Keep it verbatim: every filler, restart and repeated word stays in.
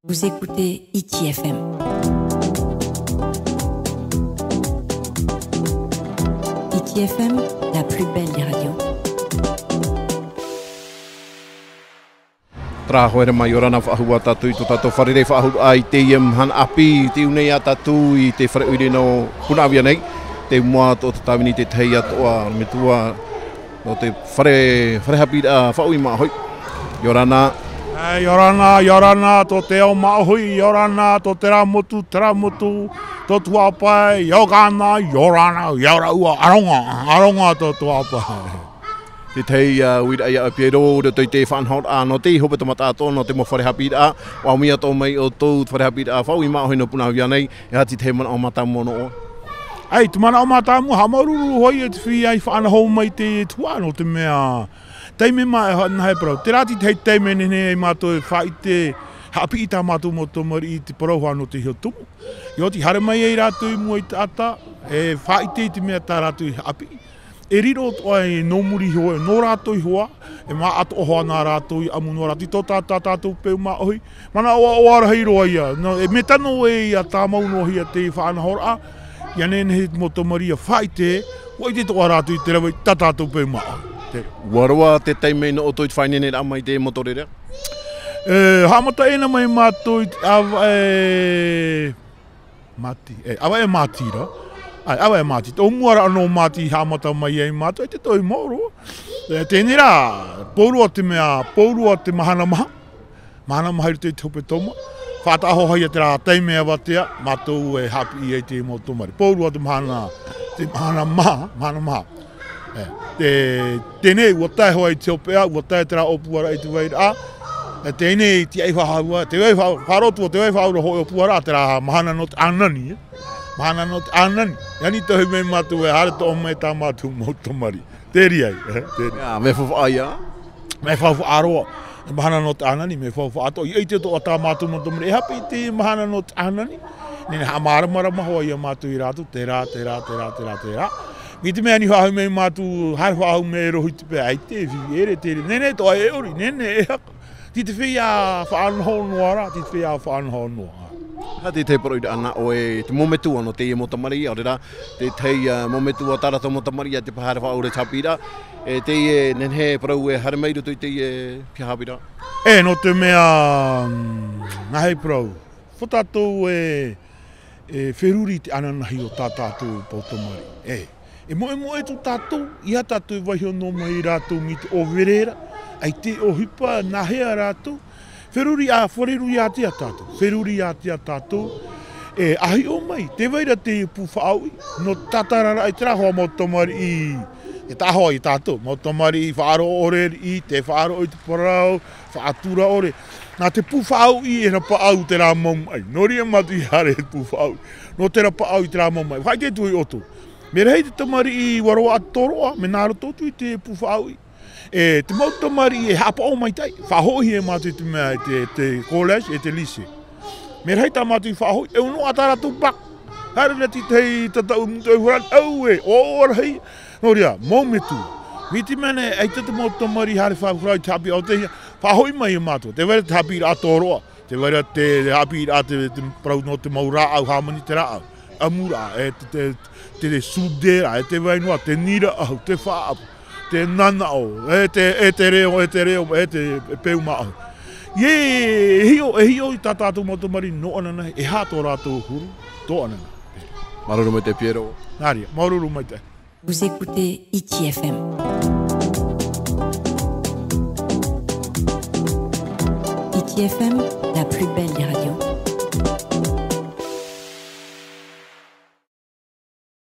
Vous écoutez Hiti F M. Hiti F M, la plus belle des radios. Terā hoʻi, ʻia ora na faʻahou ā tātou i tō tātou fare faʻahou i teie mahana ʻāpī, tei ʻō nei ā tātou i te fare ʻoire nō Punaʻauia nei, tei mua atoʻa o te tāvini i te tahi atoʻa metua nō te fare, fare haʻapiʻiraʻa Faʻaui Māʻohi. ʻIa ora na. E, ʻia ora na, ʻia ora na, tō te ao Māʻohi, ʻia ora na, tō terā motu, terā motu, tō tuhaʻa pae, ʻia ora na, ʻia ora na, ʻia ora ua, ʻaroha, ʻaroha tō tuhaʻa pae. Te tahi, ā, uiraʻa ia Piero, i roto i te faʻanahoraʻa nō te hepetoma atoʻa nō te mau fare haʻapiʻiraʻa, ʻua ʻōmai atoʻa mai ʻoutou te fare haʻapiʻiraʻa Faʻaui Māʻohi nō Punaʻauia nei, e aha te tahi manaʻo mātāmua nō ʻoe? ʻAi, te manaʻo mātāmua, haʻamāuruuru hoʻi e te feiā i faʻanaho mai i te tuhaʻa, nō te mea, taime mā e ha-, nā hea parau. Terā te tahi taime e nehenehe ai mātou e faʻaʻite, haʻapiʻi tā mātou mau tamariʻi i te parau hoʻi nō te iho tumu. ʻIa oti haere mai ai rātou i mua i te taʻata, e faʻaʻite i te mea tā rātou i haʻapiʻi. E riro atoʻa ē nō muri iho, nō rātou iho ā, e māʻa atoʻa hoʻi nā rātou i ʻamu noa rātou i tō tā, tā tātou peu māʻohi. Manaʻo ʻoaʻoa rahi roa ia. Nō, e mea tano ē ʻia tāmau noa hia te faʻanahoraʻa, ʻia nehenehe te mau tamariʻi ʻia faʻaʻite, ʻua ʻite atoʻa rātou i te rave i tā tātou peu māʻohi. Te- ʻUa roa te taime nō ʻoutou i te faʻaineineraʻa mai i te mau taureʻareʻa? E, haʻamata ʻē na mai mātou i te ʻāvaʻe Māti, e, ʻāvaʻe Māti ra. ʻAi, ʻāvaʻe Māti. Tō mua ra nō Māti haʻamata mai ai mātou, e te toe maoro. E, teie rā, pauroa te mea, pauroa te mahana maha. Mahana maha i roto i te hepetoma. Faʻataʻa hoʻi ia terā taime avatea, mātou e haʻapiʻi ai te mau tamariʻi. Pauroa te mahana, te mahana maha, mahana maha. E, te, teie nei, ʻua tae hoʻi i te hopeʻa, ʻua tae terā ʻōpuaraʻa i te vairaʻa. E, teie nei, tiaʻi faʻahou ā, tē vai fa-, faʻaroʻo atu, tē vai faʻahou ra hoʻi ʻōpuaraʻa, terā mahana nō te ʻānani, e. Mahana nō te ʻānani. E ani tohu mai mātou e haere atoʻa mai tā mātou mau tamariʻi. Te reira, e, te reira. ʻIa, mea faufaʻa ia. Mea faufaʻa roa. Mahana nō te ʻānani, mea faufaʻa atoʻa. ʻIa ʻite atoʻa tā mātou mau tamariʻi, e haʻapiʻi i te mahana nō te ʻānani. Nehenehe haʻamāramarama hoʻi ia mātou ia rātou, terā, terā, terā, terā, terā. Mai te mea ani faʻahou mai mātou, haere faʻahou mai e rohi te pae, ʻaita e fifi, ʻere, tere. Nehenehe atoʻa e ʻori, nehenehe e haka. Tei te feiā faʻanaho noa ra, tei te feiā faʻanaho noa. Aha te tahi parau ïa nā ʻoe, te mau metua nō teie mau tamariʻi, ʻaore rā, te tahi, ā, mau metua tā rātou mau tamariʻi, ʻaita e haere faʻahou i te haʻapiʻiraʻa, e teie nehenehe parau e haere mai i roto i teie piha haʻapiʻiraʻa? E, nō te mea, mm, nā hea parau, ʻua tātou e, e feruri i te ʻānanahi o tā tātou mau tamariʻi. E, e moʻemoʻe atu tātou, ʻeiaha tātou e vaiiho noa mai ia rātou mai te ʻōvereraʻa, ʻaita e ʻohipa, nā hea rātou, feruri ā, feruri ātea tātou, feruri ātea tātou, e, ʻa hiʻo mai, tē vai ra te pū faʻauʻi, nō te tātararaʻa i terā hoʻi mau tamariʻi, e taʻa hoʻi ia tātou, mau tamariʻi faʻaroʻo ʻore riʻi, tē faʻaroʻo i te parau, faʻatura ʻore. Nā te pū faʻauʻi e rapaʻau terā mau maʻi. Nō reira mātou i haere i te pū faʻauʻi. Nō te rapaʻau i terā mau maʻi. Faʻaʻite atu ʻoutou. Mea rahi te tamariʻi ʻua roaʻa tōroʻa, mea nā roto atu i te pū faʻauʻi. E, te mau tamariʻi e haʻapaʻo maitaʻi. Faʻahoʻihia e mātou i te mea, i te, te collège, e te lycée. Mea rahi tā mātou i faʻahoʻi, e ono ā tā rātou bac. Haere ra te tahi tataʻu, mūtoʻi farāni, auē, ʻoaʻoa rahi. Nō reira, mau metua. Mai te mea nei, ʻaita te mau tamariʻi haere faʻahou i te haʻapiʻiraʻa o te hia, faʻahoʻi mai ia mātou. Tē vai ra te haʻapiʻiraʻa tōroʻa, tē vai ra te haʻapiʻiraʻa te, te parau nō te mau rāʻau, hāmani te rāʻau. ʻAmuraʻa, e te, te, te, te sudera, e tē vai noa, te niraʻahu, te faʻaʻapu, te nanaʻo, e te, e te reo, e te reo, e te, e peu māʻohi. ʻIa, e hiʻo, e hiʻo i tā tātou mau tamariʻi nō ʻananahi, e aha tō rātou huru, tō ʻananahi. Māuruuru maitaʻi Piero. Nā reira, māuruuru maitaʻi. Vous écoutez Hiti F M. Hiti F M, la plus belle